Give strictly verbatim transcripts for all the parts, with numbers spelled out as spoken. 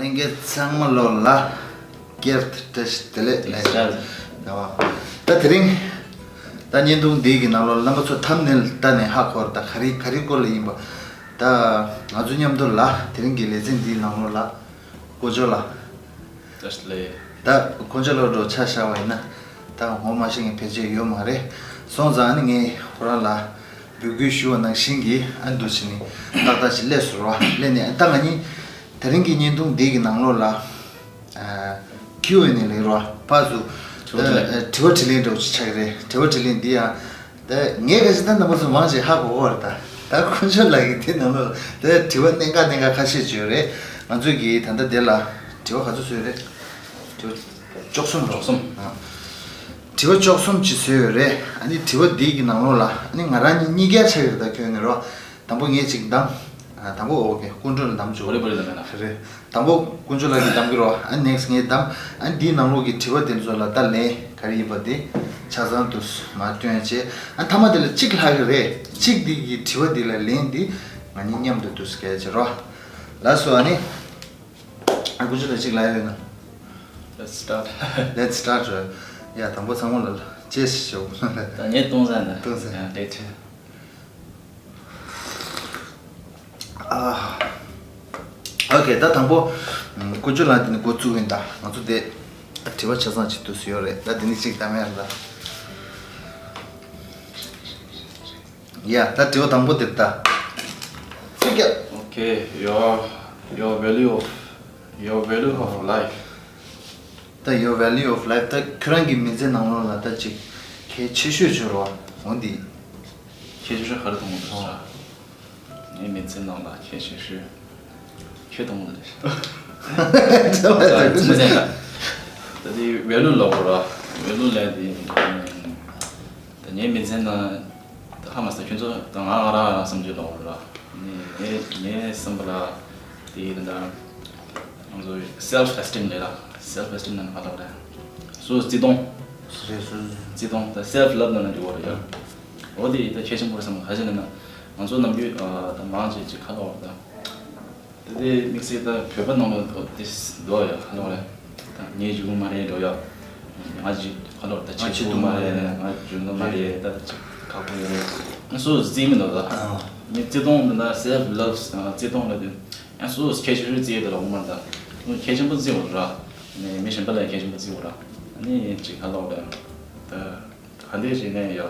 ལྷན་རྒྱས་ཚང་མ་ལོ་ལ་བསྐྱར་དུ་བཀྲ་ཤིས་བདེ་ལེགས་ལན་ཞུ། ད་དེ་རིང་ད་བརྙན་ཐུང་འདི་གི་ནང་ལོ་རྣམ་པ་ཚོ་ཐམ་ནེལ་ལྟ་ནས་ཧ་གོ་ར། ད་ག་རེ་ག་རེ་སྐོར་ལ་ཡིན་པ། ད་ང་ཚོ་མཉམ་དུ་ལ་དེ་རིང་གི་ལེ་ཚན་འདིའི་ནང་ལོ་ལ་དཀོན་མཆོག་ལགས། བཀྲ་ཤིས་བདེ་ལེགས། ད་དཀོན་མཆོག་ལགས་འགྲོ་ཆ་བཞག་པ་ཡིན་ན། ད་ངོ་མ་ཤེས་མཁན་ཕལ་ཆེར་ཡོད་མ་རེད། སོང་ཙང་ཨ་ནི་ངས་ཁོ་རང་ལ་འབོད་སྐུལ་ཞུ་བ་ནང་བཞིན་གྱི་ཨ་འདུག་བྱས་ནས་ཏག་ཏག་ཅིག་སླེབས་སོང་ར། སླེབས་ནས་ད་ང་གཉིས་དེ་རིང་གི་བརྙན་ཐུང་འདི་གི་ནང་ལོགས་ལ། ཨ། ཁྱི་བའི་ནས་ལེགས་རོ་ཕ་སུ། དྲི་བ་དྲིས་ལན། ཨ། དྲི་བ་དྲིས་ལན་འདྲ་བོ་ཅིག་ཆགས་ཀྱི་རེད། དྲི་བ་དྲིས་ལན་འདི་ཡང་། ད་ངས་ག་ཞིག་ད་འདི་མ་སུ་མང་ཆེ་ཧ་གོ་གོ་རེད་ད། ད་དཀོན་མཆོག་ལགས་ཀྱིས་དེ་ནང་ལོགས་ད་དྲི་བ་གནད་འགག་གནད་འགག་ཁ་ཤས་ཅིག་ཡོད་རེད། ང་ཚོས་ཀྱིས་ད་ལྟ་དེ་ལ་དྲི་བ་ག་ཚོད་བཟོས་རེད། དྲི་བ་བཅུ་གསུམ་རོ། བཅུ་གསུམ། ཨ། དྲི་བ་བཅུ་གསུམ་ཅིག་བཟོས་ཡོད་རེད། ཨ་ནི་དྲི་བ་འདི་གི་ནང་ལོགས་ལ་ཨ་ནི་ང་རང་གཉིས་གཉིས་ཀ་ཆགས་ཡོད་རེད། ད་ཁྱོན་ནས་རོ། དང་པོ་ངས་ཅིག་བདམས། ཨ། དང་པོ་ཨོ་ཀེ་ཀུན་གྲོལ་བདམས་བཅུག་བོ་རེ་བོ་རེ་ལ་མེད་ན། རེད། དང་པོ་དཀོན་མཆོག་ལགས་ཀྱིས་བདམས་ཀྱི་རོ། ཨ་ནེག་སི་ངས་བདམས། ཨ་འདིའི་ནང་ལོགས་ཀྱི་དྲི་བ་དེ་ཚོ་ལ་ད་ལན་ག་རེ་ཡིན་པ་དེ་ཆ་ཚང་དུ་མར་སྟོན་བྱས། ཨ་མཐའ་མ་དེ་ལ་གཅིག་ལྷག་གི་རེད། གཅིག་འདི་གི་དྲི་བ་འདི་ལ་ལན་འདི་ང་གཉིས་མཉམ་དུ་དུ་སྐད་བྱེད་རོ། ལགས་སོ། ཨ་ནི། ཨ་དཀོན་མཆོག་ལགས་གཅིག་ལབ་ཡོད་ན། Let's start. Let's start. ཡ། དང་པོ་ཚང་མ་ལ་ལ་ཅེས་ཞུ། ད་ངས་སྟོང་ཟན་ད། སྟོང་ཟན། ཡ། ལེགས་བྱས། ཨ། ཨོ་ཀེ། ད་དང་པོ། ཨ། དཀོན་མཆོག་ལགས་འདི་ནས་འགོ་བཙུགས་ཡིན་ད། ང་ཚོ་དེ་དྲི་བ་ཆ་ཚང་ཅིག་འདུག་སེ་ཡོད་རེད། ད་འདི་ནས་གཅིག་བདམས་ཡ་ད། ཡ། ད་དྲི་བ་དང་པོ་དེ་ད། ཚིག་རྒྱབ། Okay, your, your value of, your value of life. ད་your value of life ད་ཁྱོད་རང་གི་མི་ཚེ་ནང་ལོགས་ལ་ད་ཅིག་གལ་ཆེ་ཤོས་ཅིག་ཡོད་རེད་བ། འོ་འདི། གལ་ཆེ་ཤོས་ག་རེ་མཐོང་གི་འདུག་ཟེར་ན། ངའི་མི་ཚེ་ནང་ལ་གལ་ཆེ་ཤོས་ཁྱོད་མཐོང་གི་འདུག་ཟེར། ད་དེ་ཝེ་ལུ་ལབ་དགོས་རེད་བ། ཝེ་ལུ་ལབ་དེ། ད་ངའི་མི་ཚེ་ནང་ད་ཧ་མ་སོང་། ཁྱོད་ཚོ་ད་ང་ང་རང་རང་བསམ་ཚུལ་ལབ་དགོས་རེད་བ། ངའི་ངའི་བསམ་པ་ལ་དེ་ད་ལྟ་ང་ཚོ་self esteem ལབ་ར། Self esteem ལབ་ན་ག་ལབ་རེད། སོ་སོ་བརྩི་མཐོང་། རེད། སོ་སོ་བརྩི་མཐོང་། ད་self love ལབ་ན་འགྲིག་གི་རེད་ཡ། འོ་དེ་ད་གལ་ཆེན་པོ་རེད་བསམ། ག་རེ་ཟེར་ན་ང་ཚོ་ནམ་རྒྱུན་ཨ་ད་མང་ཆེ་ཅིག་ག་ལབ་རེད་ད། དེ་དེ་དམིགས་བསལ་ད་བོད་པ་ནང་ལ་དེ་འདུག་ཡ། ག་ལབ་རེད། ད་ངས་བརྗེད་དགོས་མ་རེད་འགྲོ་ཡ། ང་ཅིག་ག་ལབ་རེད། ད་ང་བྱེད་ཐུབ་མ་རེད། ང་བརྗེད་ཐུབ་མ་རེད། ད་ཅིག་ཁག་པོ་ཡོད་རེད། ང་སོ་སོ་བརྩི་མི་འདུག་ད། ཨ། ངས་བརྩི་མཐོང་འདི་འདྲ་self love བརྩི་མཐོང་ལ་དེ། ཡང་སོ་སོ་གལ་ཆེ་ཤོས་བརྩི་ཡས་དེ་ལ་འོང་མ་ད། ཁྱད་ཆེན་པོ་བརྩི་བ་ར། ནས་མི་གཞན་པ་ལ་གལ་ཆེན་པོ་བརྩི་བ་ར། ནི་ཅིག་ག་ལབ་རེད། ད་ག་འདྲ་ཞིག་ནས་ཡ།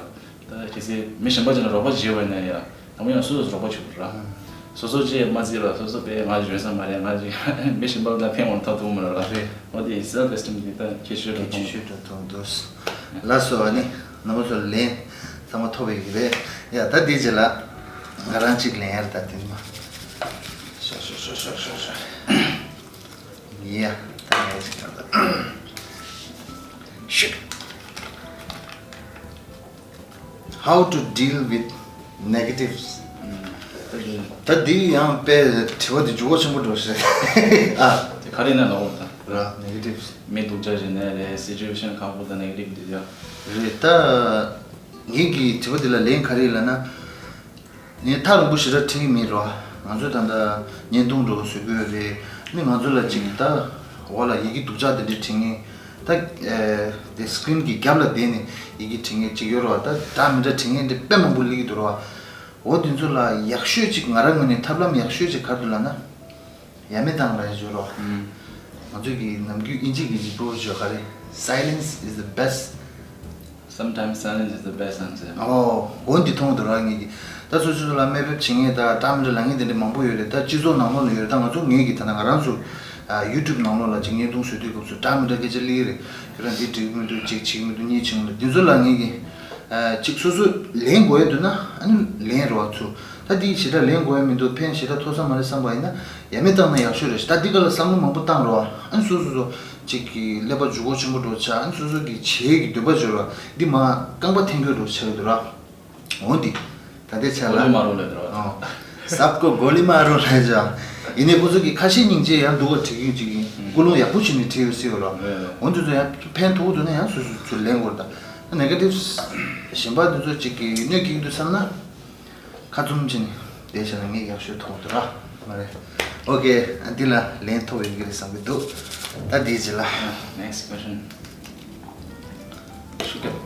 ད་གལ་སྲིད་མི་གཞན་པ་ཅིག་ལ་རོགས་པ་བྱེད་པ་ཡིན་ན་ཡ། དང་པོ་ཡང་སོ་སོ་རོགས་པ་བྱེད་དགོས་ར། སོ་སོ་ཅིག་མ་བརྩིས་པ་སོ་སོ་པས་ང་འཇོན་ས་མ་རེད། ང་ཅིག་མི་གཞན་པ་ལ་ཕན་པ་ཐོགས་ཐུབ་མ་རེད་ར། རེད། འོ་དེ་self esteem དེ་ད་གལ་ཆེ་ཤོས་རེད་མཐོང་། གལ་ཆེ་ཤོས་རེད་མཐོང་འདུག། ལགས་སོ། ཨ་ནི་རྣམ་པ་ཚོ་ལན་ཚང་མ་ཐོབ་པའི་གི་རེད་ཡ། ད་འདི་རྗེས་ལ་ང་རང་གཅིག་ལན་ཡར་ད་དེ་ནི་མ། ཤོ་ཤོ་ཤོ་ཤོ་ཤོ་ཤོ། ཡ། ད་ངས་ཅིག་ད། ཤིག How to deal with negatives. ད་འདི་ཡང་དཔེ་དྲི་བ་འདི་འཇུག་སྒོ་ཆེན་པོ་འགྲོ་ཞེས། ཨ། དེ་ག་རེ་ན་ལོག་ད། ར་negatives། མི་སྡུག་ཅག་ཞིག་ནས་རེད། situation ཁག་པོ་དང་negative འདི་ཡ། རེད། ད་ངེད་ཀྱི་དྲི་བ་འདི་ལ་ལན་ག་རེ་ལབ་ན། ངས་ཐག་རིང་པོ་ཞེ་དྲག་འཁྲིད་ཀྱི་མེད་རོ། ང་ཚོས་ད་ལྟ་བརྙན་ཐུང་འདྲ་བོ་བཟོ་གི་ཡོད་རེད། ནི་ང་ཚོ་ལ་ཅིག་ད་འོག་ལ་ཡི་གེ་སྡུག་ཅག་དེ་འདྲ་བྲིས་མཁན། ད་ཨེ་དེ་སི་ཀི་རིན་གྱི་རྒྱབ་ལ་བསྡད་ནས་ཡི་གེ་བྲིས་མཁན་ཅིག་ཡོད་རོ། ད་འདྲ་མི་འདྲ་བྲིས་མཁན་དེ་དཔེ་མང་པོ་སླེབས་ཀྱི་འདུག་རོ། འོ་དེ་ཚོ་ལ་ཡག་ཤོས་ཅིག་ང་རང་ངོས་ནས་ཐབས་ལམ་ཡག་ཤོས་ཅིག་ག་རེ་འདུག་ལབ་ན། ཡ་མེད་བཏང་ར་ཞུ་རོགས། ང་ཚོས་ཀྱི་ནམ་རྒྱུན་དབྱིན་ཇི་གི་ཅིག་པོ་ཞུ་ག་རེ། Silence is the best. Sometimes silence is the best answer. ཨོ། འོ་འདི་མཐོང་འདུག་ར་ངེད་ཀྱི། ད་སོ་སོ་ལ་དམའ་འབེབས་བྱེད་མཁན་དང་སྐྲག་མི་འདྲ་ལབ་མཁན་དེ་འདྲ་མང་པོ་ཡོད་རེད། ད་སྤྱི་ཚོགས་ནང་ལོགས་ལ་ཡོད་རེད། ད་ང་ཚོ་ངེད་ཀྱི་ད་ལྟ་ང་རང་ཚོ་ཡུ་ཊུབ་ནང་ལོགས་ལ་ཅིག་བརྙན་ཐུང་བཟོ་དུས་སྐབས་སུ་སྐྲག་མི་འདྲ་སྐད་ཆ་སླེབས་ཀྱི་རེད། ཁྱོད་རང་འདི་འགྲིག་གི་མི་འདུག་ཅིག་བྱེད་ཀྱི་མི་འདུག་གཉིས་བྱེད་ཀྱི་མི་འདུག་འདི་ཚོ་ལ་ངེད་ཀྱི། ཅིག་སོ་སོ་ལན་དགོས་ཡ་འདུག་ན་ཨ་ནི་ལན་རོགས་ཚུ། ད་འདི་ཞེ་དྲག་ལན་དགོས་ཡ་མི་འདུག་ཕན་ཞེ་དྲག་ཐོགས་ས་མ་རེད་བསམ་པ་ཡིན་ན་ཡ་མེད་བཏང་ན་ཡག་ཤོས་རེད། ད་འདི་ག་ལ་བསམ་བློ་མང་པོ་བཏང་རོགས། ཨ་ནི་སོ་སོ་སོ་ཅིག་གི་ཀླད་པ་འཇུག་སྒོ་ཆེན་པོ་འགྲོ་ཆ། ཨ་ནི་སོ་སོ་གི་བྱེད་ཀྱི་འདོད་པ་འཇོར་བ་འདི་མ་རྐང་པ་འཐེན་རྒྱུ་འགྲོ་ཆ་གི་འདུག་ར། འོ་འདི་ད་ལྟའི་ཆ་ལ་གོ་ལུ་མ་རུ་ལ་འདུག་ར། ཨོ། སབ་ཀོ་གོ་ལི་མ་རོ་ལ་ཇ། ཡིན་ནའི་ཁོ་ཚོ་གི་ཁ་ཤས་སྙིང་རྗེ་ཡང་འདུག་ག་བྲིས་ཀྱི་ཅིག་ཡིན། ཀུན་སློང་ཡག་པོ་བྱས་ནས་བྲིས་ཡོད་སྲིད་ཡོད་ར། འོ་འདི་ཚོ་ཡང་ཕན་ཐོགས་འདུག་ན་ཡང་སོ་སོ་ཚུར་ལེན་དགོས་རེད་ད། ནེ་གེ་ཊིབ་གཞན་པ་འདི་ཚོ་ཅིག་གི་གནོད་སྐྱེལ་གྱི་འདུག་བསམ་ན། ཁ་བཙུམ་བྱས་ནས་བསྡད་བྱས་ན་ངས་ཡག་ཤོས་མཐོང་འདུག་ར། མ་རེད། ཨོ་ཀེ། ཨ་འདི་ལ་ལན་ཐོབ་ཡོད་ཀྱི་རེད་བསམ་གྱི་འདུག་ད་འདིའི་རྗེས་ལ། Next question. ཤུགས་རྒྱབ།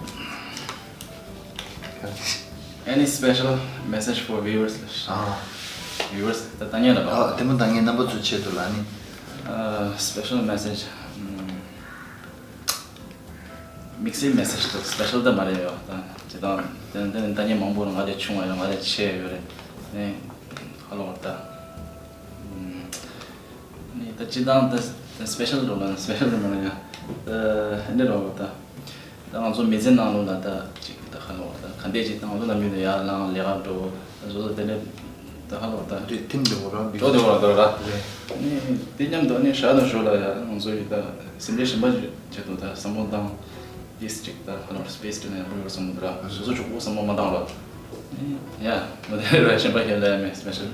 Any special message for viewers? ཨ། Viewers ད་ལྟ་ཉན་ལ་ཨ་དེ་མོ་ད་ངས་རྣམ་པ་ཚོའི་ཆེད་དུ་ལ་ནི། Special message. Mixed message. ད་special ད་མ་རེད་ཡོད་ད། ཇི་ལྟར་དེ་ནི་ད་ཉན་མང་པོ་ང་ལས་ཆུང་བ་ཡོད་ང་ལས་ཆེ་ཡོད་རེད། ནི་ཧ་ལོ་ད། ནི་ད་སྤྱི་བཏང་ད་special འགྲོ་ན་special འགྲོ་ན་ཡང་ད་འདི་རོ་ད། ད་ང་ཚོ་མི་ཚེ་ནང་ལོགས་ལ་ད་ཅིག་ད་ཧ་ལོ་ད་ག་འདྲས་ཅིག་ད་ང་ཚོ་ནམ་རྒྱུན་དུ་ཡར་ལངས་ལས་ཀ་འགྲོ་ད་བཟོ་ད་དེ་འདྲས་ད་ཧ་ལོ་ད་འདི་ཐིམ་འདི་འོ་ར་འགྲོ་དེ་འོ་ར་ད་ར་ནི་དེ་མཉམ་དུ་ནི་ཧྲ་དང་ཞོ་ལ་ཡ་ང་ཚོ་ཡི་ད་སེམས་ཅན་གཞན་པ་ཆེད་དུ་ད་བསམ་བློ་བཏང་། This ཅིག་ད་ཧ་ལོ་space དེ་ནས་ཧུར་ཧུར་བསམ་བློ་ད་ར་བཟོ་བཟོ་ཆོག་པོ་བསམ་བློ་མ་བཏང་ར་ཡ་མོ་དེ་ར་གཞན་པ་ཁྱེད་ལ་ཡ་མེད་special།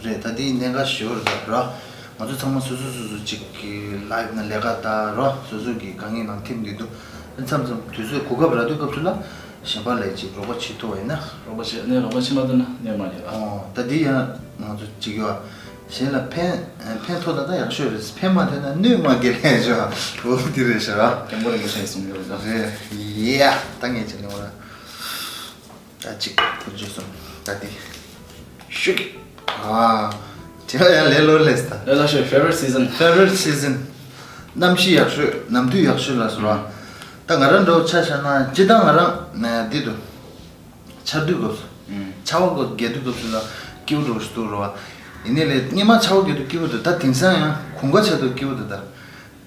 རེད། ད་འདི་གནད་འགག་ཞེ་པོ་རེད་ད་ར། ང་ཚོ་ཚང་མ་སོ་སོ་སོ་སོ་ཅིག་གི་life ནང་ལས་ཀ་ད་ར་སོ་སོ་གི་དཀའ་ངལ་ནང་ཐིམ་གྱི་འདུག་མཚམས་མཚམས་དུས་ཚོད་གོ་སྐབས་རག་དུས་སྐབས་སུ་ལ་གཞན་པ་ལ་ཅིག་རོགས་པ་བྱེད་ཐུབ་པ་ཡིན་ན། རོགས་པ་བྱེད་ནས་རོགས་པ་བྱེད་མ་ཐུབ་ན་གནོད་མ་རྒྱག་ཨ། ཨོ་ད་འདི་ཡང་ང་ཚོ་ཅིག་ཡོད་ཨ། གཞན་ལ་ཕན་ཕན་ཐོགས་ད་ད་ཡག་ཤོས་རེད། ཕན་མ་ཐོགས་ན་གནོད་མ་སྐྱེལ་ཡག་ཤོས་ཨ། འོ་འདི་རེད་ཤག་ཨ། སྐྱབས་མགོན་རིན་པོ་ཆེས་གསུངས་ཡོད་རེད་ད། རེད་ཡ་ད་ངས་བྱས་ནས་འོ་ན། ད་ཅིག་བུ་བརྗོད་སོང་ད་དེ། ཤུགས། ཨ། དེ་ལ་ཡང་ལས་སླ་ལས་ད། ལས་སླ་ཤོས་favorite season། Favorite season། གནམ་གཤིས་ཡག་ཤོས་གནམ་དུས་ཡག་ཤོས་ལ་ཟེར་བ། ད་ང་རང་འདྲ་བོ་ཆ་བཞག་ན་སྤྱིར་བཏང་ང་རང་ནས་འདི་དུ། ཆར་དུས་སྐབས་སུ། ཆར་པ་སྐབས་རྒྱག་དུས་སྐབས་སུ་ལ་སྐྱིད་པོ་འདྲ་བོ་ཞིག་འདུག་རེད་བ། ཡིན་ནའི་ལས་སྔོན་མ་ཆར་པ་རྒྱག་དུས་སྐྱིད་པོ་འདུག་ད་དེང་སང་ཡང་དགུན་ཁ་ཆགས་དུས་སྐྱིད་པོ་འདུག་ད།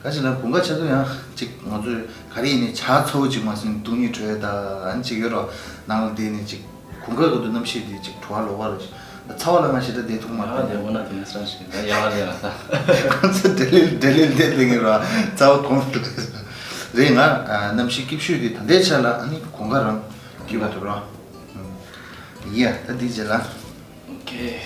ག་ཅི་ལ་དགུན་ཁ་ཆགས་དུས་ཡང་ཅིག་ང་ཚོས་ག་རེ་ཡིན་ནའི་ཇ་ཚ་བོ་ཅིག་མ་ཟིན་སྡུག་ཉིད་བྲོས་ད་ཨ་ནི་ཅིག་ཡོད་རོ། ནང་ལ་བསྡད་ནས་ཅིག་དགུན་ཁ་གི་དུས་གནམ་གཤིས་དེ་ཅིག་བྲོ་བ་ལོག་པ་རེད། ད་ཚ་བ་ལ་ང་ཞེ་དྲག་བསྡད་ཐུབ་མ་ཡ་རེད་འོ་ན་དེ་ནི་སང་ཞིག་ད་ཡ་ང་རེད་ལ་ད། ཁོང་ཚོ་འབྲེལ་ལེན་འབྲེལ་ལེན་བསྡད་ལེ་ངེ་རོ། ཚ་བ་གོང་དུ་རེད། ང་གནམ་གཤིས་སྐྱིད་ཤོས་དེ་ད་ལྟའི་ཆ་ལ་ཨ་ནི་དགུན་ཁ་རང་སྐྱིད་པ་འདུག་རོ། ཡ་ད་འདི་རྗེས་ལ། Okay.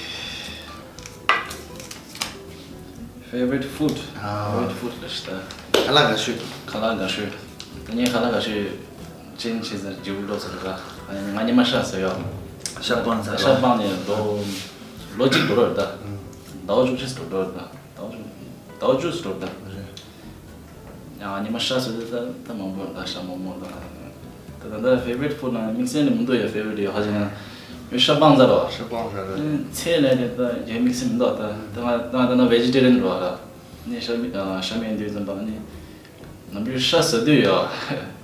Favorite food. ཨ། Favorite food ལ་ཤི་ད། ཁ་ལག་དགའ་ཤོས། ཁ་ལག་དགའ་ཤོས། ད་ངའི་ཁ་ལག་དགའ་ཤོས་ཅིན་ཆི་ཟེར་ཇིའུ་ལོ་ཟེར་ར། ང་ཉི་མ་ཤ་ཟེར་ཡོད། ཤ་སྤང་ཟེར་ར། ཤ་སྤང་ནས་ལོ་ལོ་གཅིག་འགྲོ་ར་ད། ཟླ་བ་བཅུ་གཅིག་འགྲོ་ར་ད། ཟླ་བ་བཅུ་ཟླ་བ་བཅུ་འགྲོ་ར་ད། ཡང་ཉི་མ་ཤ་ཟོས་ཏེ་ད་ད་མང་པོ་ད་ཤ་མོག་མོག་ད། ད་ད་ད་favorite food ན་དམིགས་བསལ་ནི་མི་འདུག་ཡ་favorite ཡོད་ཧ་ཅང་ན་མི་ཤ་སྤང་ཟ་རོ། ཤ་སྤང་ཟ་རོ། ཚེ་ལས་དེ་ད་ཡ་དམིགས་བསལ་མི་འདུག་ད་ད་ང་ད་ང་ད་ན་vegetarian རོ་ཧ་ལ། ནི་ཤ་མི་ཤ་མི་འདུག་ཙམ་པ་ནི་ནམ་རྒྱུན་ཤ་ཟ་དུས་ཡ་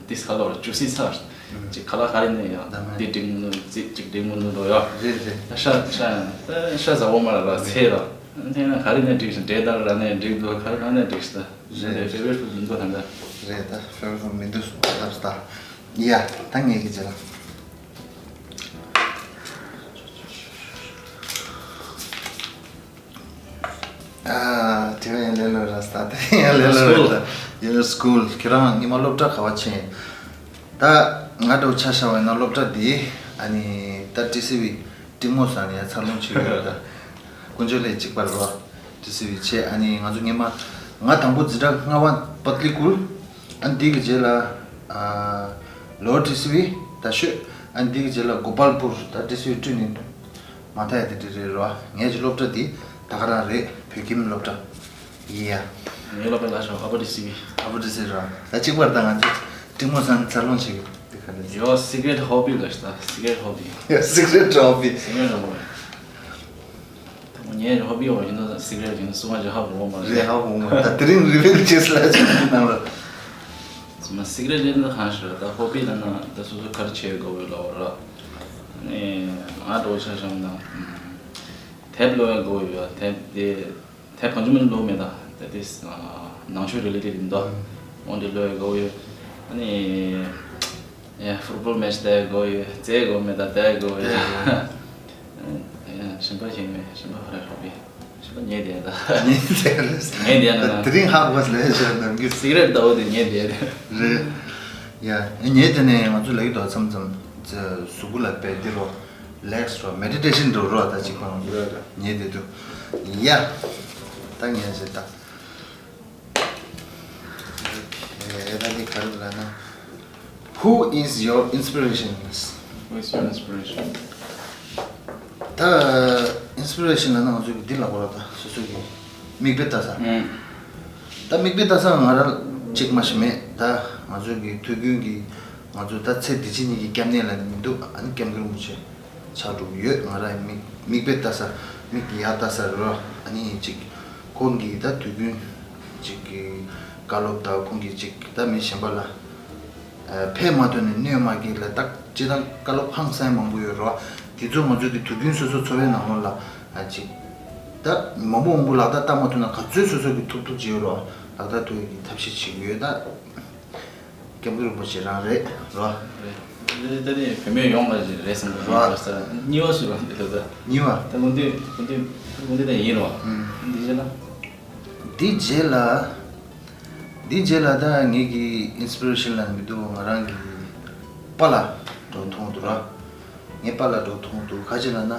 དེ་ཁ་ལོ་juicy ཚ་ཅིག་ཁ་ལག་ག་རེ་ནས་ཡ་དེ་འགྲིག་མི་འདུག་ཅིག་ཅིག་འགྲིག་མི་འདུག་རོ་ཡ། རེད་རེད། ད་ཤ་ཤ་ད་ཤ་ཟ་བོ་མ་ར་ར་ཚེ་ར་དེ་ན་ག་རེ་ནས་འགྲིག་ཤ་འདྲེ་ད་ར་ནས་འགྲིག་འདུག་ག་རེ་ན་ནས་འགྲིག་ཤ་ད། རེད། Favorite food མི་འདུག་ད་ལྟ། རེད་ད། Favorite food མི་འདུག་སོང་ད་ལྟ། ཡ་ད་ངས་ཀྱི་རྗེས་ལ། ཨ་དེ་བས་ཡང་ལེ་ལོ་ར་ས་ད་ཡང་ལེ་ལོ་ར་ད་ཡང་school ཁྱེད་རང་ཉི་མ་སློབ་གྲྭ་ག་བ་ཕྱིན། ད་ང་འགྲོ་ཆ་ཤ་བ་ཡིན་ན་སློབ་གྲྭ་འདི་ཨ་ནི་ད་ཏི་སི་ཝི། གཏིང་མོ་ཟ་ནས་འཚར་ལོངས་བྱེད་ཀྱི་ཡོད་ད། དཀོན་མཆོག་ལས་གཅིག་པ་རེད་བ། ཏི་སི་ཝི་བྱས་ཨ་ནི་ང་ཚོ་སྔོན་མ། ང་དང་པོ་འཛིན་གྲྭ་ལྔ་པ་པཏ་ལི་ཀུལ། ཨ་ནི་དེ་གི་རྗེས་ལ། ལོ་ཏི་སི་ཝི་ད་ཤོད། ཨ་ནི་དེ་གི་རྗེས་ལ་གོ་པལ་པུར་ད་ཏི་སི་ཝི་བསྐྲུན་ནས། མ་མཐའ་ཡ་དེ་དེ་རེད་རེད་བ། ངའི་ཀྱི་སློབ་གྲྭ་དེ་ད་ག་རང་རེད། བོད་ཁྱིམ་སློབ་གྲྭ། ཡ། ངའི་སློབ་གྲྭ་ལ་ཤོག་ཨ་པ་ཏི་སི་ཝི། ཨ་པ་ཏི་སི་ར། ད་གཅིག་པར་ད་ང་ཚོ་གཏིང་མོ་ཟ་ནས་འཚར་ལོངས་བྱེད་ཀྱི་འདུག་ག་ལ། Your secret hobby ལ་ཤོག་secret hobby། Your secret hobby། Secret hobby། ངའི་hobby འོ་ཡིན་ན་secret ཡིན་ན་སུ་མ་ཅིག་ཧ་གོ་མ་རེད། རེད་ཧ་གོ་མ་རེད། ད་དེ་རིང་reveal བྱེད་ས་ལ་ཅིག་གནང་ར། སུ་མ་secret ཡིན་ན་གང་ཤེས་ར། ད་hobby ལ་ན་ད་སོ་སོ་ག་རེ་བྱེད་དགོས་ཡོད་ལ་འོ་ར། ནས་ང་འགྲོ་ཆ་བཞག་ན་དེབ་ཀློག་ཡ་དགོས་ཡོད། དེབ་དེ། དེབ་གང་བྱུང་མང་བྱུང་ཀློག་མེད་ད། དེ་དེ་ནང་ཆོས་related ཡིན་ད། འོ་འདི་ཀློག་ཡ་དགོས་ཡོད། ཨ་ནི་ཡ་football match ལྟ་ཡ་དགོས་ཡོད། རྩེད་དགོས་མེད་ད་ལྟ་ཡ་དགོས་ཡོད། ཡ་གཞན་པ་ཞིག་མེད། གཞན་པ་ཧ་ར་ཧོ་བི་གཞན་པ་ཉལ་བསྡད་ད། ཉལ་བསྡད་རེད། ཉལ་བསྡད་ན་ན། དེ་རིང་ཧ་གོ་ལས་བྱ་ནམ་རྒྱུན། སི་ག་རེཊ་ལྟ་བུ་དེ་ཉལ་བསྡད་རེད། རེད། ཡ་ཉལ་བསྡད་ནས་ང་ཚོ་ལབ་ཀྱི་འདུག་མཚམས་མཚམས་གཟུགས་པོ་ལ་དཔེ་འདི་རོ། relax རོ། meditation འགྲོ་རོ། ད་ཅིག་པ་ང་ཚོ་ཉལ་བསྡད་འདུག་ཡ། ད་ངས་བྱེད་ད། ཨོ་ཁེ། ད་འདི་ག་རེ་ལབ་ན། Who is your inspiration? Who is your inspiration? ད་ ཨིན་སི་པི་རེ་ཤན་ལབ་ན་ང་ཚོ་གི་འདི་ལབ་དགོས་རེད། ད་སོ་སོ་གི་མིག་དཔེ་ལྟ་ས། ཨང་། ད་མིག་དཔེ་ལྟ་ས་ང་རང་གཅིག་མ་ཞིག་མེད། ད་ང་ཚོ་གི་དུས་རྒྱུན་གྱི་ང་ཚོ་ད་ཚེ་འདི་ཕྱི་གཉིས་ཀྱི་སྐྱབས་གནས་ལ་མི་འདུག་ཨ་ནི་སྐྱབས་མགོན་རིན་པོ་ཆེ་ཕྱག་དྲུག་ཡོད། ང་རང་མིག་མིག་དཔེ་ལྟ་ས་མིག་གི་ཡར་ལྟ་ས་རེད་རོ། ཨ་ནི་གཅིག་ཁོང་གི་ད་དུས་རྒྱུན་གཅིག་གི་བཀའ་སློབ་དང་ཁོང་གི་གཅིག་ད་མི་གཞན་པ་ལ། ཕན་མ་ཐོགས་ནས་གནོད་མ་སྐྱེལ་ལ། ད་སྤྱིར་བཏང་བཀའ་སློབ་ཧང་སང་མང་པོ་ཡོད་རོ། དེ་ཚོ་ང་ཚོ་གི་དུས་རྒྱུན་སོ་སོ་འཚོ་བའི་ནང་ལོགས་ལ་ཨ་ཅིག་ད་མང་པོ་མང་པོ་ལག་བསྟར་བསྟར་མ་ཐུབ་ན་ག་ཚོད་སོ་སོ་གི་ཐུབ་ཐུབ་བྱེད་ཡོད་རོ། ལག་བསྟར་ཐུབ་ཡག་གི་ཐབས་ཤེས་བྱེད་ཀྱི་ཡོད། ད་སྐྱབས་མགོན་རིན་པོ་ཆེ་རང་རེད་རོ། རེད། འདི་ད་ནི་བུད་མེད་ཡོངས་ལ་རེད་བསམ་གི་རོ། རོ། གཉིས་པ་སུ་རོ། འདི་ལ་ད་གཉིས་པ། ད་ལོ་འདི་ལོ་འདི་ལོ་འདི་ད་ཡིན་རོ། ཨུམ། འདི་བྱས་ན། འདི་རྗེས་ལ། འདི་རྗེས་ལ་ད་ངེད་ཀྱི་ཨིན་སི་པི་རེ་ཤན་ལ་མི་འདུག་ང་རང་གི་པཱ་ལགས་འགྲོ་མཐོང་འདུག་ར། ངའི་པཱ་ལགས་འགྲོ་མཐོང་འདུག་ག་ཅི་ལབ་ན།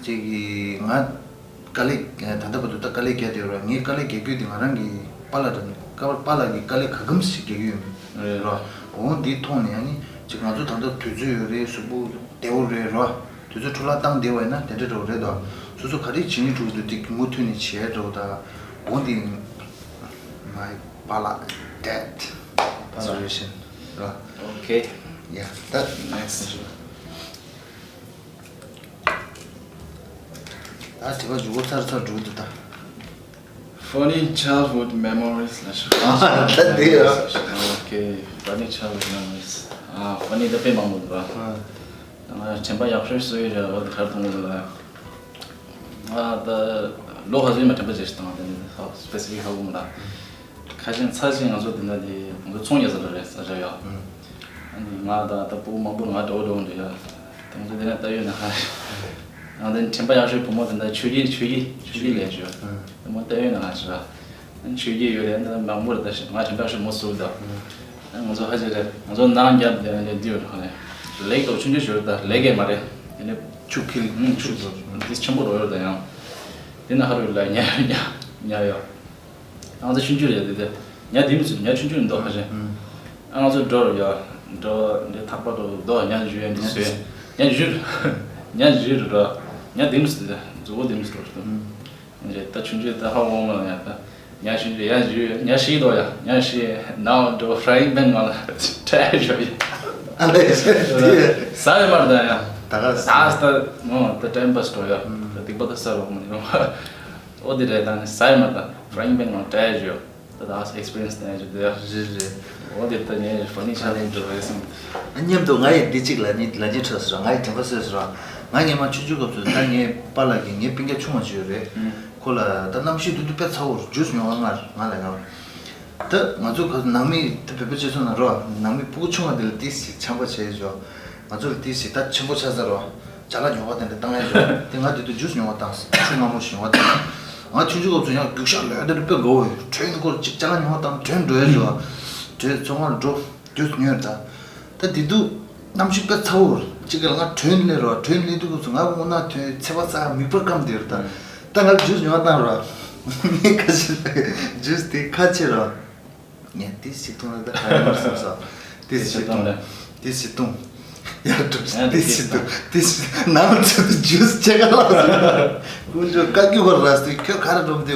ཅིག་གི་ང་དཀའ་ལས་ད་ལྟ་བར་དུ་ད་དཀའ་ལས་བརྒྱབ་བསྡད་ཡོད་ར། ངའི་དཀའ་ལས་རྒྱག་རྒྱུ་དེ་ང་རང་གི་པཱ་ལགས་དང་ཀ་པཱ་ལགས་ཀྱི་དཀའ་ལས་ག་གམ་ཞིག་རྒྱག་གི་ཡོད་ར། འོ་འདི་མཐོང་ནས་ཨ་ནི་ཅིག་ང་ཚོ་ད་ལྟ་དུས་ཚོད་ཡོད་རེད། གཟུགས་པོ་བདེ་བོ་རེད་ར། དུས་ཚོད་འཕྲོ་བརླག་བཏང་བསྡད་པ་ཡིན་ན་དེ་འདྲ་འདྲ་བོ་རེད་དོ། སོ་སོ་ག་རེ་བྱེད་སྙིང་འདོད་འདུག་དེ་མུ་མཐུད་ནས་བྱེད་འདྲ་བོ་དང་། འོ་འདི་my པཱ་ལགས་dad observation ར། Okay. Yeah, that next. ད་དྲི་བ་འཇུག་གོ་ཚར་ཚར་འགྲོ་འདུག་ད། Funny childhood memories ལ་ཞུ། ད་འདི་ཡ། Okay, funny childhood memories. ཨ། funny ད་དཔེ་མང་པོ་འདུག་ར། ང་དྲན་པ་ཡག་ཤོས་སུ་ཡོད་རེད། འོ་དེ་གར་མཐོང་གི་འདུག་ལ། ང་ད་ལོ་ག་ཚོད་ཡིན་མ་དྲན་པ་བརྗེད་ཤག་དང་དེ་ནི་specific ཧ་གོ་མི་འདུག་ཁ་ཆེན་ཚ་ཆེན་ང་ཚོ་དེ་འདྲ་དེ་ང་ཚོ་ཚོང་རྒྱག་ས་རེད། ས་ཆ་ཡ། ཨ་ནི་ང་ད་ད་སྤུ་གུ་མང་པོ་ང་འདྲ་བོ་འདྲ་བོ་འདྲ་ཡ། དེ་ང་ཚོ་དེ་ནས་ལྟ་ཡོད་ན་ཧ། ང་དེ་དྲན་པ་ཡག་ཤོས་བུ་མོ་དེ་འདྲ་ཆོས་སྐྱིད་ཆོས་སྐྱིད་ཆོས་སྐྱིད་ལས་ཞོ། དེ་མོ་ལྟ་ཡོད་ན་ཧ་ཞེས་པ། ཆོས་སྐྱིད་ཡོད་རེད། འདི་མང་པོ་རེད། ད་ང་དྲན་པ་ཞིག་མོ་སུ་ད། ང་ཚོ་ཧ་ཅང་རེད། ང་ཚོ་ནང་རྒྱབ་དེ་ནས་འདི་ཡོད་རེད། ལེགས་དོ་ཆུང་ཆུང་ཞིག་རེད། ད་ལེགས་གས་མ་རེད། དེ་ནས་ཆུ་ཁིལ་ཆུ་འདི་ཆེན་པོ་རོ་ཡོད། ད་ཡང་དེ་ན་ཧ་རུ་ལ་ཉ་ཉ་ཉ་ཡོད། ང་ཚོ་ཆུང་ཆུང་རེད། དེ་དེ་ཉ་དེ་མི་ཚུད། ཉ་ཆུང་ཆུང་འདུག་ཧ་ཅང་། ང་ཚོ་འགྲོ་རུ་ཡོད། འགྲོ་འདི་ཐག་པ་རུ་འདུག་ཉ་བཞུ་ཡ་འདི་བཟོས། ཉ་བཞུ་ཉ་བཞུ་རུ་འགྲོ། ཉ་དེ་མི་ཚུད། མཛུ་གུ་དེ་མི་ཚུད་རུ། རེད། ད་ཆུང་ཆུང་ད་ཧ་འོང་ལ་ཡ། ད་ཉ་ཆུང་ཆུང་ཡ་ཞུ་ཉ་ཤི་དོ་ཡ། ཉ་ཤི་ནའོ་འགྲོ་frying pan ནང་ལ་ཁྲལ་ཞོ་ཡ། ཨ་ལེ་ཟ་ཡོད་མར་ད་ཡ། ད་ག་ད་ད་མོ་ད་time pass འགྲོ་ཡ། ད་སྡིག་པ་ད་ས་རོགས་མ་ཡོང་། ཨོ་དེ་རེད། ད་ནི་ཟ་ཡོད་མར་ད་frying pan ནང་ཁྲལ་ཞོ། ད་ད་experience ད་ཞོ་དེ་ཡ། རེད་རེད། ཨོ་དེ་ད་ངས་funny challenge འགྲོ་བས་སམ། ཨ་མཉམ་དུ་ང་ཡི་འདི་གཅིག་ལ་ཉི་ལ་ཉི་ཁྲོད་ཟེར་ར། ང་ཡི་དྲན་པ་གསོས་ཟེར་ར། ང་སྔས་མ་ཆུང་ཆུང་སྐབས་སུ་ད་ངའི་པཱ་ལགས་ཀྱིས་ངའི་སྤུན་ཀྱག་ཆུང་བ་ཅིག་ཡོད་རེད། ཁོ་ལ་ད་གནམ་གཤིས་དུས་དུས་དཔེ་ཚ་བོར་ཇུས་ཉོ་བ་ང་ང་ལ་ཡང་། ད་ང་ཚོ་ག་ནང་མི་ད་བོད་པ་སྤྱི་ཚོགས་ནང་རོ། ནང་མི་སྤུ་གུ་ཆུང་བ་དེ་ལ་ཏིས་ཞིག་ཆམ་པ་བྱས་ཆོག་ང་ཚོ་ལ་ཏིས་ཞིག་ད་ཆེན་པོ་ཆགས་ཚར་རོ། ཅ་ལག་ཉོ་བ་དེ་འདྲ་བཏང་ཡ་ཆོག་དེ་ང་དུས་དུས་ཇུས་ཉོ་བ་བཏང་། ཆུ་མངར་མོ་ཞིག་ཉོ་བ་བཏང་། ང་ཆུང་ཆུང་སྐབས་སུ་ཡང་རྒྱུག་ཤར་ལོས་དེ་འདྲ་དཔེ་དགའ་བོ་ཡོད། གྲོན་སྐོར་ཅིག་ཅ་ལག་ཉོ་བ་བཏང་གྲོན་འགྲོ་ཡ་ཆོག་གྲོན་ཚོང་ཁང་འགྲོ། དུས་སུ་ཉོས་ད། ད་དེ་དུས་གནམ་གཤིས་དཔེ་ཚ་བོ་རེད། གཅིག་ག་ལ་ང་གྲོན་སླེབས་རོགས། གྲོན་སླེབས་དུས་སྐབས་སུ་ང་རྔུལ་ནག་ཐོན། ཚེ་བ་ཚ་མིག་པར་སྐམ་དེ་རེད་ད། ད་ང་ལ་ཇུས་ཉོ་བ་བཏང་རོགས། ངས་ཁ་ཤས་ཇུས་དེ་ཁ་ཕྱེ་རོགས། ངས་དེ་ཞིག་འཐུང་ན་ད་ཧ་ཡ་མར་སོང་ས། དེ་ཞིག་འཐུང་། དེ་ཞིག་འཐུང་། ཡར་འགྲོ། དེ་ཞིག་འཐུང་། དེ་ཞིག་ནང་ཚོད་དུ་ཇུས་ཕྱེད་ཀ་ལ་སོང་། ཀུན་སྤྱོད་བཀའ་བརྒྱུད་པར་ར་སྟེ་ཁྱོད་ག་རེ་འགྲོ་མི་དེ།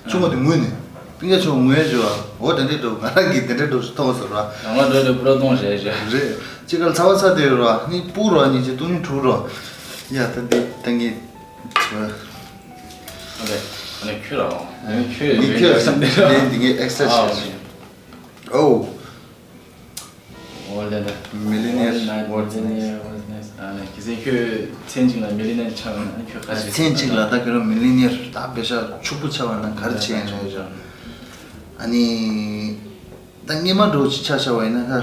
ཆུང་བ་དེ་ངུས་ནས། སྤུན་ཀྱག་ཆུང་བ་ངུས་བྱོས། འོ་དེ་འདྲའི་འགྲོ། ང་རང་གིས་དེ་འདྲའི་འགྲོ་ཞིག་མཐོང་སོང་ར། ང་ང་འགྲོ་དེ་པུ་ར་གཏོང་བྱས་བྱས། རེད། གཅིག་ག་ལ་ཚ་བ་ཚ་དེ་ཡོད་ར། ནི་སྤུ་ར་ཉིན་གཅིག་སྟོང་ཉིན་དྲུག་ར། ཡ་ད་འདི་ད་ངས། ཨ་ལེ། ཨ་ལེ་ཁྱོད་ར་འོང་། ཨ་ནི་ཁྱོད་ནི་ཁྱོད་འདི་འདི་ངས་ཨེག་སར་སའི་ཛི་བྱས། ཨོ། འོ་ལེ་ལེ། Millionaire, what's next? ཨ་ནི་གལ་སྲིད་ཁྱོད་མཚན་གཅིག་ལ་མི་ལི་ནེར་ཆགས་ན་ཁྱོད་ག་རེ་བྱེད། མཚན་གཅིག་ལ་ད་ཁྱོད་རང་མི་ལི་ནེར་ད་པེ་ཤ་ཕྱུག་པོ་ཆགས་པ་ན་ག་རེ་བྱེད་ཡིན་རེད་ཤག་ཨ་ནི་ད་སྔས་མ་འདྲ་བོ་ཅིག་ཆ་བཞག་པ་ཡིན་ན་ད་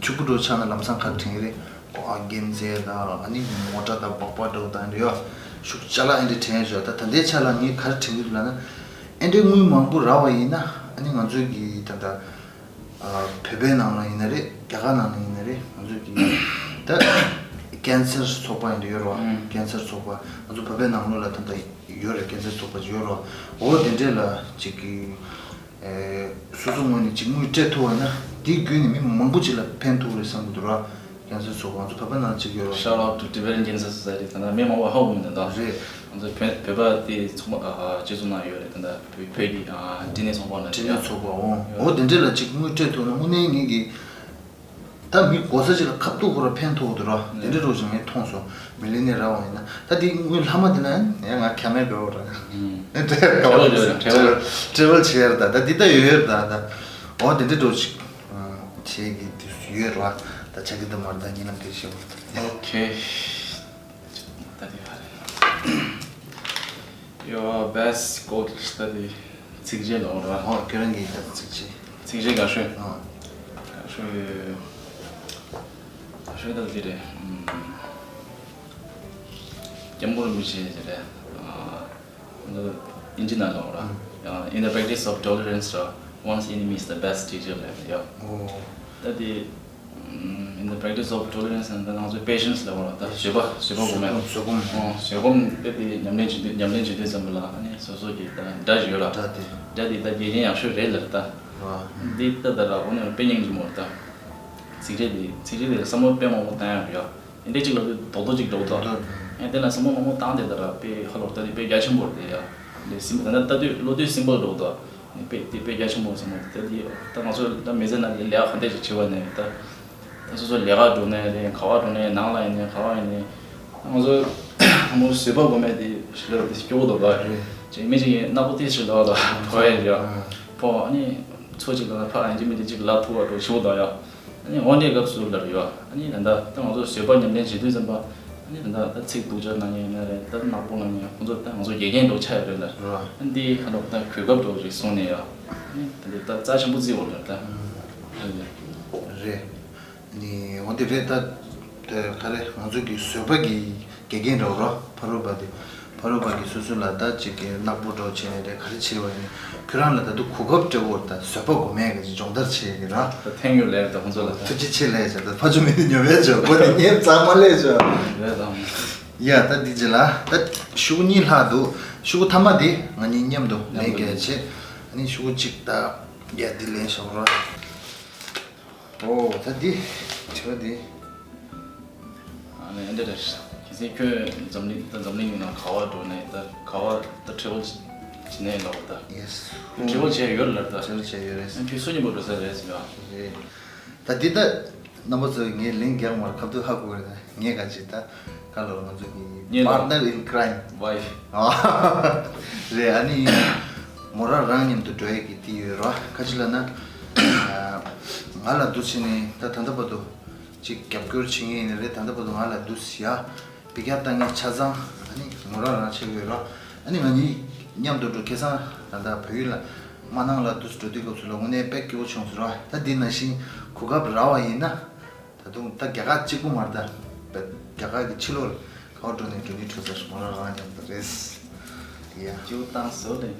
ཕྱུག་པོ་འདྲ་བོ་ཆགས་ན་ལམ་སང་ག་རེ་དྲན་གྱི་རེད། ཨོ་ཨ་རྒྱན་རྩེ་དང་ཨ་ནི་མོ་ཊ་དང་སྦག་སྦག་འདྲ་བོ་དང་འདྲ་ཡོད། ཤུགས་ཅ་ལག་ཨེ་འདྲ་དྲན་ཤག་ད་ད་ལྟའི་ཆ་ལ་ངས་ག་རེ་དྲན་གྱི་འདུག་ལབ་ན། ཨེ་འདྲའི་དངུལ་མང་པོ་རག་པ་ཡིན་ན་ཨ་ནི་ང་ཚོའི་གི་ད་ལྟ། བོད་པའི་ནང་ལ་ཡིན་ན་རེད། རྒྱ་གར་ནང་ལ་ཡིན་ན་རེད། ང་ཚོ་གི་ད་ཀན་སར་ཚོགས་པ་ཡིན་ན་ཡོད་རེད་བ། ཀན་སར་ཚོགས་པ་ང་ཚོ་བོད་པའི་ནང་ལོགས་ལ་ད་ལྟ་ཡོད་རེད། ཀན་སར་ཚོགས་པ་ཅིག་ཡོད་རེད་བ། འོ་དེ་འདྲས་ལ་ཅིག་གི་སོ་སོ་ངོས་ནས་ཅིག་དངུལ་སྤྲད་ཐུབ་པ་ན་དེའི་བརྒྱུད་ནས་མི་མང་པོ་ཅིག་ལ་ཕན་ཐོགས་རེད་བསམ་གི་འདུག་ར། Cancer ཚོགས་པ་ང་ཚོ་བོད་པ་ནང་གཅིག་ཡོད་རེད། Shout out to Tibetan Cancer Society། ད་ལྟ་མི་མང་པོ་ཧ་གོ་མི་འདུག་ད། རེད། ང་ཚོ་བོད་བོད་པ་དེ་ཚོགས་པ་ཨ་སྤྱི་ཚོགས་ནང་ཡོད་རེད། ད་ལྟ་བོད་བོད་ཀྱི་ཨ་འབྲས་ནད་ཚོགས་པ་ནང་འབྲས་ནད་ཚོགས་པ་འོ་འོ་དེ་འདྲས་ལ་གཅིག་དངུལ་སྤྲད་ཐུབ་ན་དངོས་གནས་ངེད་ཀྱི་ད་མི་གོ་ས་གཅིག་ལ་ཁ་ཐུག་ཁོ་ར་ཕན་ཐོགས་འདུག་ར། དེ་འདྲས་རོགས་ཞིག་ངས་མཐོང་སོང་། མི་ལི་ནི་ར་བ་ཡིན་ན་ད་དེ་དངུལ་ལྷག་མ་དེ་ལ་ཡང་ང་ཁ་མེད་འགྲོ་ར། ཨུམ། ད་ཡོད་རེད། ཊེ་བལ་ཊེ་བལ་བྱེད་ཡ་ར། ད་ད་འདི་ད་ཡོད་ཡོད་ར། ད་ད་འོ་དེ་འདྲས་རོགས་ཞིག་བྱེད་ཀྱི་དུས་སུ་ཡོད་ར། ད་ཆ་གི་འདི་མར་ད་ཉིན་ལམ་དེ་ཤེས། ཨོ་ཁེ། ད་དེ་ཧ་རེད། Your best quote study ཚིགས་བཅད་ལོ་ར། ཨོ་ཁྱོད་རང་གི་ད་ཚིགས་བཅད། ཚིགས་བཅད་དགའ་ཤོས། ཨོ། དགའ་ཤོས་དགའ་ཤོས་ད་དེ་རེད། སྐྱབས་མགོན་རིན་པོ་ཆེ་ཟེར་རེད། ཨིན་ཇི་ནང་ལོག་ར། ཡང་In the practice of tolerance ར། One's enemy is the best teacher ལབ་ཡ། ཨོ། ད་དེ་In the practice of tolerance ད་ང་ཚོ་patience ལབ་ར། ད་བཟོད་པ་བཟོད་པ་སྒོམ་ཡ། བཟོད་སྒོམ། ཨོ་བཟོད་སྒོམ་དེ་དེ་ཉམས་ལེན་བྱེད་དུས་ཉམས་ལེན་བྱེད་དུས་ཙམ་པ་ལ་ཨ་ནི་སོ་སོ་གི་ད་དགྲ་ཞིག་ཡོད་ར། དགྲ་དེ། དགྲ་དེ་ད་དགེ་རྒན་ཡག་ཤོས་རེད་ལབ་ད། འདི་ད་ད་ར་འོ་ན་དཔེ་སྙིང་རྗེ་མོ་རེད་ད། ཚིགས་བཅད་དེ་ཚིགས་བཅད་དེ་བསམ་བློ་དཔེ་མང་པོ་བཏང་ཡ་རེད་ཡ། དེ་འདྲ་གཅིག་ལ་དུས་རྡོག་རྡོག་གཅིག་འགྲོ་གི་འདུག་ཨེ་དེ་ལ་བསམ་བློ་མང་པོ་བཏང་དེ་ལྟར་དཔེ་ཧ་ལོ་ལྟ་དེ་དཔེ་རྒྱ་ཆེན་པོ་རེད་དེ་ཡ། དེ་སིམ་ད་ལྟ་ལྟ་དུས་བློ་དུས་སིམ་པོལ་འགྲོ་གི་འདུག་དཔེ་དེ་དཔེ་རྒྱ་ཆེན་པོ་བསམ་བློ་དེ་དེ་ད་ང་ཚོ་ད་མི་ཚེ་ནང་ལས་ལས་ཀ་ག་འདྲ་ཞིག་བྱེད་པ་ནས་ད་ད་སོ་སོ་ལས་ཀ་འགྲོ་ནས་རེད། ག་བ་འགྲོ་ནས་ནང་ལ་ཡིན་ནས་ག་བ་ཡིན་ནས་ད་ང་ཚོ་ད་མོ་བཟོད་པ་སྒོམ་མེད་དེ་ཞིག་ལ་དེ་སྐྱོ་བོ་འདུག་ད་རེད། ཅེས་མི་ཅིག་ཡིན་ནག་པོ་དེ་ཞིག་ལ་ད་ཕོ་ཡ་རེད་ཡ། ཕོ་ཨ་ནི་ཚོ་ཅིག་ལ་ཕ་ཨ་ནི་མི་དེ་ཅིག་ལ་ཐུག་བ་འགྲོ་ཞིག་འདུག་ཡ། ཨ་ནི་འོ་འདྲའི་སྐབས་སུ་ལར་ཡོད། ཨ་ནི་ད་ལྟ་ད་ང་ཚོ་བཟོད་པ་ཉམས་ལེན་བྱེད་དུས་ཙམ་པ། ཨ་ནི་ད་ལྟ་ད་ཚིག་སྡུག་ཅག་གནང་མཁན་ཡིན་ན་རེད། ད་ནག་པོ་གནང་མཁན་ཁོང་ཚོ་ད་ང་ཚོ་དགེ་རྒན་འདྲ་ཆགས་ཡོད་རེད་ལ། རེད། ཨ་འདི་ཧ་ལོ་ད་གོ་སྐབས་འདྲ་ཞིག་བཟུང་ནས་ཡ། ཨ་ནི་ད་འདི་ད་རྩ་ཆེན་པོ་བརྩི་འོ་ལ་ད། ཨ་ནི། རེད། ནི་འོ་འདི་རེད་ད། ད་ག་རེ་ང་ཚོ་གི་བཟོད་པ་གི་དགེ་རྒན་འདྲ་བོ་རོ་ཕ་རོལ་པ་དེ། ཕ་རོལ་པ་གི་སོ་སོ་ལ་ད་ཅིག་གི་ནག་པོ་འདྲ་བོ་བྱས་ནས་རེད་ག་རེ་བྱས་པ་ཡིན་ཁྱོད་རང་ལ་ད་དུང་གོ་སྐབས་སྤྲད་འོ་ད་བཟོད་པ་སྒོམ་ཡས་གི་སྦྱོང་བརྡར་བྱས་གི་ར། ད་ཐེངས་ཡོད་ལས་ད་ཁོང་ཚོ་ལ་ད། ཐུགས་རྗེ་ཆེ་ལས་བྱ་ད་ཕ་ཆུ་མི་དེ་ཉོ་བས་བྱ་གོ་དེ་ངས་གཙང་མ་ལས་བྱ། རེད་དང་། ཡ་ད་འདི་རྗེས་ལ་ད་ཤོག་གུ་གཉིས་ལྷག་འདུག་ཤོག་གུ་མཐའ་མ་དེ་ང་གཉིས་མཉམ་དུ་ལེན་གལ་ཆེ། ཨ་ནི་ཤོག་གུ་གཅིག་ད་ཡ་འདི་ལེན་ཤོག་ར། ཨོ་ད་འདི་དྲི་བ་འདི། ཨ་ནི་འདི་རེད། གལ་སྲིད་ཁྱོད་འཛམ་གླིང་ད་འཛམ་གླིང་ནང་ག་བ་འགྲོ་ནས་ད་ག་བ་ད་ཊེ་བལ་བྱེད་ནས་ལོག་ད། ཡེས། ཊེ་བལ་བྱས་ཡོད་ལ་ད། ཊེ་བལ་བྱས་ཡོད་རེད། ཁྱོད་སུ་གཉིས་པོ་འགྲོ་ས་རེད་ཟེར་བ། རེད། ད་འདི་ད་རྣམ་པ་ཚོས་ངས་ལན་རྒྱག་མར་ཁ་ཐུག་ཧ་གོ་རེད་ད་ངས་ག་ཅི་ད་ག་ལོར་ང་ཚོ་གི་གཉིས་ལ་partner in crime wife རེད། ཨ་ནི་མོ་རང་རང་མཉམ་དུ་འགྲོ་ཡས་ཀྱི་དེ་ཡོད་ར་ཁ་ཅི་ལ་ན་ང་ལ་འདུ་བྱེད་ནས་ད་ད་ལྟ་བར་དུ། ཅིག་རྒྱབ་སྐྱོར་བྱེད་མཁན་ཡིན་ན་རེད། ད་ལྟ་བར་དུ་ང་ལ་འདུག་ཟེར་ཡ་པི་ཀ་བཏང་མཁན་ཆ་ཚང་ཨ་ནི་མོ་རང་རང་ཆགས་ཡོད་ར། ཨ་ནི་ང་གཉིས་མཉམ་དུ་འགྲོ་ཁ་སང་ད་ལྟ་བལ་ཡུལ་ལ་མ་ནང་ལ་འདུག་འགྲོ་དུས་སྐབས་སུ་ལ་དངོས་གནས་དཔེ་སྐྱིད་པོ་བྱུང་སོང་ར། ད་འདི་ནང་བཞིན་གོ་སྐབས་རག་པ་ཡིན་ན་ད་དུང་ད་རྒྱ་གར་གཅིག་པུ་མ་རེད་ད། རྒྱ་གར་གྱི་ཕྱི་ལོགས་ལ་ག་པར་འགྲོ་ནས་འགྲོ་ནི་འགྲོ་ཟེར་མོ་རང་རང་མཉམ་དུ་རེད། ཡ། ཇོ་ཏང་སོ་ལེ།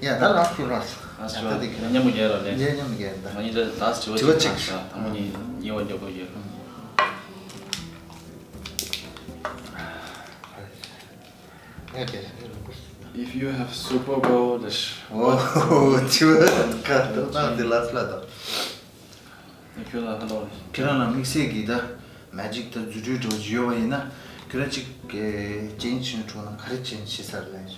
ཡ་ད་ལགས་ཁུ་ར། ཨ་ད་ད་དེ་ཁྱེད་མཉམ་པོ་རྒྱལ་ར་ལེ། ཡ་མཉམ་རྒྱལ་ད། ང་གཉིས་ད་ལགས་ཇོ་དྲི་བ་ཅིག་གཅིག་ད་དང་པོ་ནི་ཉེ་བ་མགྱོགས་པོ་ཡོད། ཡ་དེ། If you have superpower ད་ཤ། ཨོ་དྲི་བ་ག་ད་ད་དེ་ལགས་ལ་ད། ཁྱོད་ལ་ཧ་ལོ། ཁྱེད་རང་ལ་དམིགས་བསལ་གྱི་ད་མེ་ཇིག་དང་རྫུ་འཕྲུལ་འདྲ་བོ་ཅིག་ཡོད་པ་ཡིན་ན་ཁྱོད་རང་ཅིག་གི་ཅན་ཆུང་ཆུང་ན་ག་རེ་ཅན་ཤེས་ས་རེད་ལབ་ཡིན།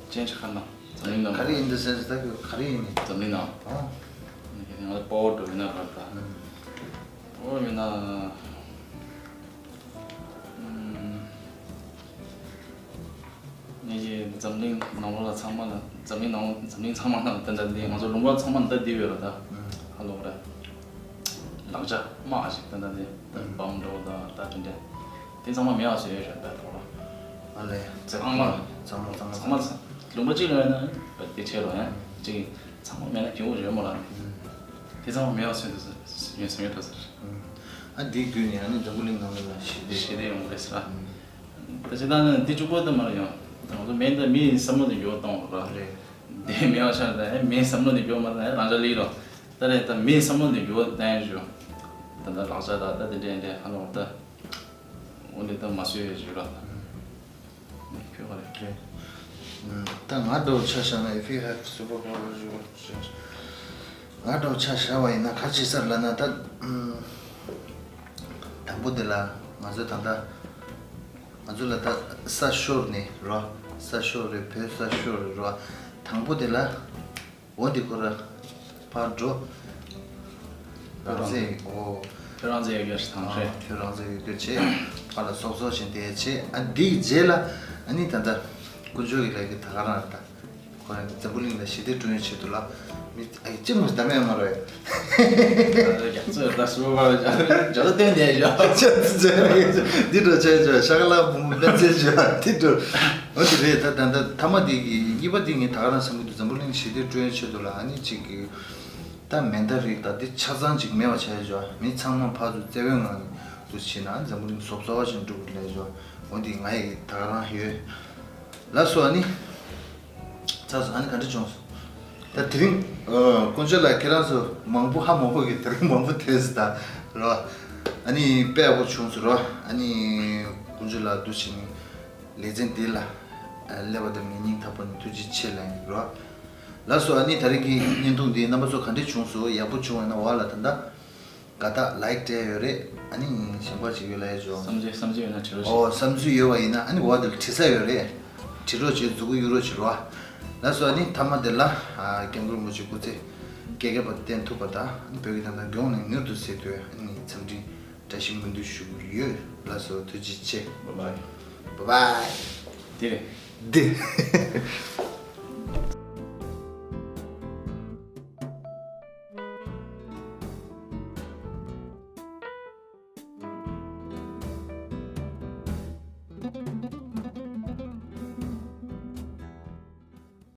ཅན་ཆ་ཁ་ན་འཛམ་གླིང་ནང་། ག་རེ་ཡིན་འདི་ཟེར་ཟེར་ད་ཁྱོད་ག་རེ་ཡིན་ནི། འཛམ་གླིང་ནང་། ཨོ། ང་ལ་པ་ཝར་འགྲོ་ཡིན་ན་ར་ད། ཨོ་ཡིན་ན། ངེད་ཀྱི་འཛམ་གླིང་ནང་ལོགས་ལ་ཚང་མ་ལ་འཛམ་གླིང་ནང་འཛམ་གླིང་ཚང་མ་ནང་ད་ལྟ་འདི་ང་ཚོ་ལུང་པ་ཚང་མ་ད་འདི་ཡོད་རེད་ད། ཧ་ལོ་རེད། ལག་ཆ་དམག་ཞིག་ད་ལྟ་འདི་ད་བམ་འགྲོ་ད་ད་དེ་འདྲ་དེ་ཚང་མ་མེད་པ་བཟོས་ཡོད་རེད་ད་ཐོག་ལ། ཨ་ལས། ཚང་མ་ཚང་མ་ཚང་མ་ཚང་མ་ལུང་པ་གཅིག་ལ་ཡོད་ན་དེ་ཆེ་རོ་ཡང་གཅིག་ཚང་མ་མེད་ན་སྐྱོ་བོ་རེད་མོ་ལ། དེ་ཚང་མ་མེད་པ་བཟོས་འདུག་ཟེར་ཡོད་བཟོས་ཡོད་འགྲོ་ཟེར། ཨ་འདི་བརྒྱུད་ནས་ཨ་ནི་འཛམ་བུ་གླིང་ནང་ལ་ཞི་བདེ་ཞི་བདེ་ཡོང་གི་རེད་ཟེར། ད་ཅི་ད་ནི་འདི་གཅིག་པོ་ད་མ་རེད་ཡང་། ང་ཚོ་མི་འདི་མིའི་བསམ་བློ་འདི་འགྱུར་བ་གཏོང་དགོས་ར། རེད། འདི་མི་ཡག་ཆགས་ད་ཨེ་མིའི་བསམ་བློ་འདི་འགྱུར་མ་ད་ཨེ་རང་ཅག་ལི་རོ། ད་རེད་ད་མིའི་བསམ་བློ་འདི་འགྱུར་བ་གཏོང་ཞུ། ད་ད་ལག་ཆ་ད་ད་འདི་འདྲས་འདྲས་ཧ་ལོ་ད། འོ་འདི་ད་མ་བཟོས་ཞུ་ར་ད། ཁྱོད་ག་རེད། རེད། ད་ང་འདྲ་བོ་ཆ་བཞག་ན་if you have superpower you would change ང་འདྲ་བོ་ཆ་བཞག་པ་ཡིན་ན་ག་ཅི་ཟེར་ལབ་ན་ད། པོ་དེ་ལ་ང་ཚོ་ད་ལྟ་ང་ཚོ་ལ་ད་ས་ཤོར་ནས་རོ། ས་ཤོར་རེད། བོད་ས་ཤོར་རེད་རོ། དང་པོ་དེ་ལ་འོ་འདི་ཁོ་ར་ཕར་འགྲོ། རང་བཙན། འོ། ཁྱོད་རང་བཙན་ཡོད་རྒྱུ་ཞིག་དང་རེད། ཁྱོད་རང་བཙན་ཡོད་རྒྱུ་བྱེད། ཕར་ལ་སོབ་སོབ་བཞིན་བསྡད་བྱེད། ཨ་འདིའི་རྗེས་ལ་ཨ་ནི་ད་ལྟ་དཀོན་མཆོག་གི་ལས་ཀྱི་ད་ག་རང་རེད་ད། ཁོ་རང་གི་འཛམ་བུ་གླིང་ལ་ཞི་བདེ་བསྐྲུན་ཡའི་ཆེད་དུ་ལ་མི་ཨ་ཡི་ཅི་མོ་ཟླ་མེད་མ་རོ་ཡ། རྒྱ་མཚོ་ད་སུ་བ་རྒྱ་མཚོ་བསྟན་ནས་ཡོད། ཅི་ཟེར་རེད། འདི་འགྲོ་བྱས་བྱས་ཤ་ཀ་ལ་བུ་མོ་སྤེན་ཚེ་བྱས་འདི་འགྲོ། འོ་དེ་རེད། ད་ད་ད་ཐ་མ་དེ་གི་གཉིས་པ་དེ་ངས་ད་ག་རང་བསམ་གྱི་འདུག་འཛམ་བུ་གླིང་ཞི་བདེ་བསྐྲུན་ཡའི་ཆེད་དུ་ལ་ཨ་ནི་གཅིག་གི་ད་མེ་མདའ་རིགས་ད་འདི་ཆ་ཚང་ཅིག་མེད་པ་བྱས་བྱས། མི་ཚང་མ་ཕར་ཚུར་བརྩེ་བའི་ངང་ནས་འདུག་བྱས་ན་འཛམ་བུ་གླིང་སོབ་སོབ་བ་ཞིག་འགྲོ་གི་རེད་བྱས། འོ་འདི་ང་ཡི་ད་ག་རང་ཡོད། ལགས་སོ། ཨ་ནི། ཚར་སོང་། ཨ་ནི་ག་འདྲ་བྱུང་སོང་། ད་དེ་རིང་། ཨ། དཀོན་མཆོག་ལགས་ཁྱེད་རང་ཚོ་མང་པོ་ཧ་མང་པོ་གི་དེ་རིང་མང་པོ་ཐོན་སོང་ད། རོ། ཨ་ནི་དཔེ་ཡག་པོ་བྱུང་སོང་རོ། ཨ་ནི་དཀོན་མཆོག་ལགས་འདུག་བྱས་ནས་ལེ་ཚན་འདི་ལ་ཨ་སླེབས་པ་དང་ངས་སྙིང་ཐག་པ་ནས་ཐུགས་རྗེ་ཆེ་ལབ་ཡིན་རོ། ལགས་སོ། ཨ་ནི་ད་རིང་གི་བརྙན་ཐུང་འདི་རྣམ་པ་ཚོ་ག་འདྲ་བྱུང་སོང་། ཡག་པོ་བྱུང་བ་ཡིན་ན་འོག་ལ་ད་ལྟ། དགའ་རྟགས་ལའིཀ་སྤྲད་ཡོད་རེད། ཨ་ནི་གཞན་པ་ཅིག་ཡོད་ལ་ཡ་ཇོ། བསམ་ཚུལ་བསམ་ཚུལ་ཡོད་ན་བྲིས་རོགས་ཨོ་བྱེད། བསམ་ཚུལ་ཡོད་པ་ཡིན་ན་ཨ་ནི་འོག་དེར་བྲིས་ས་ཡོད་རེད། བྲིས་རོགས་བྱེད། མཛུབ་གུ་གཡུག་རོགས་བྱེད་རོགས། ལགས་སོ། ཨ་ནི་མཐའ་མ་དེ་ལ་ཨ་སྐྱབས་མགོན་རིན་པོ་ཆེ་སྐུ་ཚེ་བསྐལ་བརྒྱ་བར་བརྟན་ཐུབ་པ་དང་བོད་ཀྱི་ད་ལྟ་མགྱོགས་ནས་མྱུར་དུ་ཟེར་དུས་ཨ་ནི་འཚམས་འདྲི་བཀྲ་ཤིས་སྨོན་འདུན་ཞུ་གི་ཡོད། ལགས་སོ། ཐུགས་རྗེ་ཆེ། བཱའི་བཱའི། བཱའི་བཱའི། དེ་རེད། འདི།